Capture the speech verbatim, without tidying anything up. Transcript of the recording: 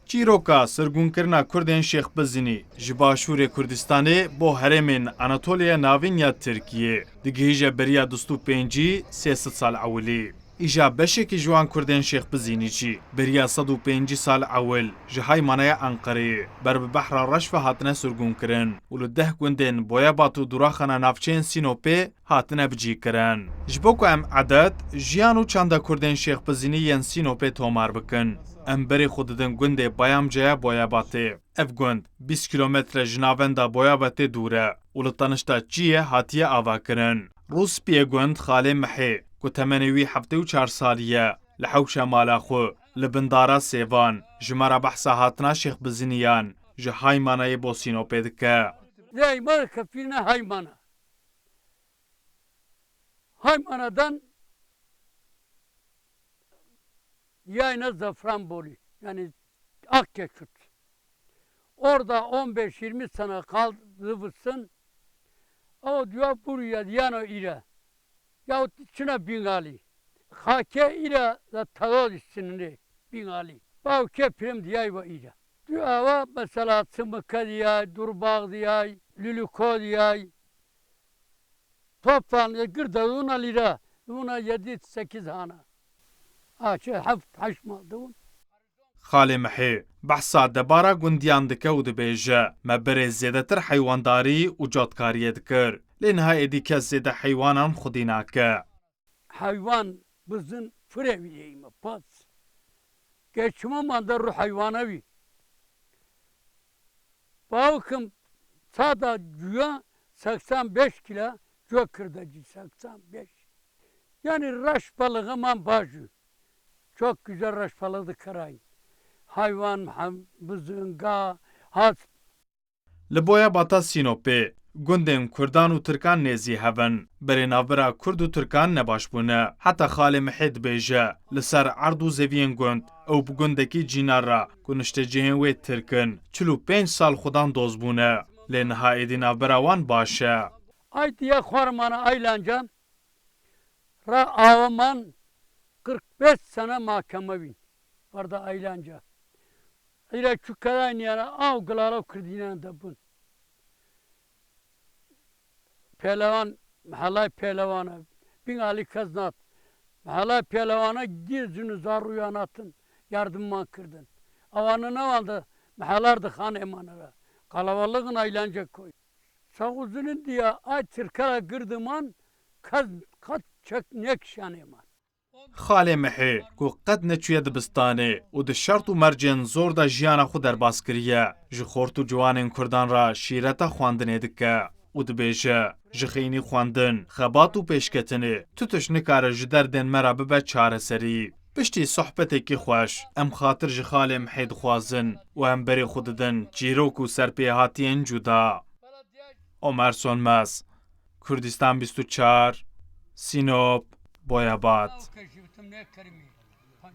Çîroka sirgûnkirina Kurdên Şêxbizinî ji başûrê Kurdistanê bo herêmên Anatoliya Navîn ya Tirkiyê digihîje beriya du sed û pêncî sê sed sal ewilî. Îja beşekî ji wan Kurdên Şêxbizinî jî beriya sed û pêncî sal ewil ji haymanaya Enqereyê ber bi Behra Reş ve hatine sirgûnkirin û li deh gundên Boyabat û dûraxana navçeyên Sînopê hatine bicîkirin. Ji bo ku em edet, jiyan û çanda Kurdên Şêxbizinî yên Sînopê tomar bikin, em berê xwe didin gundê Bayamcaya Boyabatê. Ev gund bîst kîlometre ji navenda Boyabatê dûr e û li tenişta çiyê hatiye avakirin. Rûspiyê gund Xalê Mihê, ku temenê wî heftê û çar salî ye, li hewşa mala xwe, li bin dara sêvan, ji me re behsa hatina Şêxbiziniyan ji Haymanayê bo Sînopê dike. Lê Haymana kefîne Haymana. Haymanadan yayna Zafranbolî, yani Akkeşut. Orada on beş yirmi sene kaldı Vıtsın. O diyor buraya yana ile. Yahut çına Bingali. Hake ile da tadal üstünde Bingali. Bavke prim diyay ve ile. Diyor ava mesela Çımıka diyay, Durbağ diyay, Lülüko diyay. Toptan girda una lira, una yedi sekiz hana. Ha, şey, heft, heşt mal dibûn. Xalê Mihê behsa debara gundiyan dike û dibêje, me berê zêdetir heywandarî û cotkariyê dikir. Lê niha êdî kes zêde heywanan xwedî nake. Heywan bizin firevî me pas. Geçime manda ru heywana vî. Bawikim sada cuya seksen beş kilo, cok kirde cî seksen beş. Yani reş balığı man bajü. Çok güzel reş balığı karayin. Hayvan hem bizin ga has. Li Boyabata Sînopê gundên Kurdan û Tirkan nêzî hev in. Berê navbera Kurd û Tirkan ne baş bûne. Heta Xalê Mihê dibêje, li ser erd û zeviyên gund ew bi gundekî Cînar re ku niştecihên wê Tirk in, çil û pênc sal xudan doz bûne. Lê niha êdî navbera wan baş e. Ay diye xwarmana aylanca ra awaman kırk beş sene mahkeme bin. Varda aylanca. Îre çû kelayniyana aw gilala û kirdînan de bûn. Pehlewan, mehelay Pehlewana, Bîngalî kes nat. Mehelay Pehlewana gî zûn û zarûyan hatin, yardimman kirdin. Awana newan de mehelar de xanê man re. Qalabalığın aylence koy. Sağ uzunun diye ay Tirkara girdiman, kes qat çek nekşanê man. Xalê Mihê, ku qet neçûye dibistanê û di şert û mercên zor de jiyana xwe derbas kiriye, ji xort û ciwanên Kurdan re şîreta xwendinê dike û dibêje, ji xeynî xwendin, xebat û pêşketinê, tu tişt nikare ji derdên me re bibe çareserî. Piştî sohbetekî xweş, em xatir ji Xalê Mihê dixwazin û em berê xwe didin çîrok û serpêhatiyên cuda. Omer Sönmez, Kurdistan bîst û çar, Sinop, Boyabat.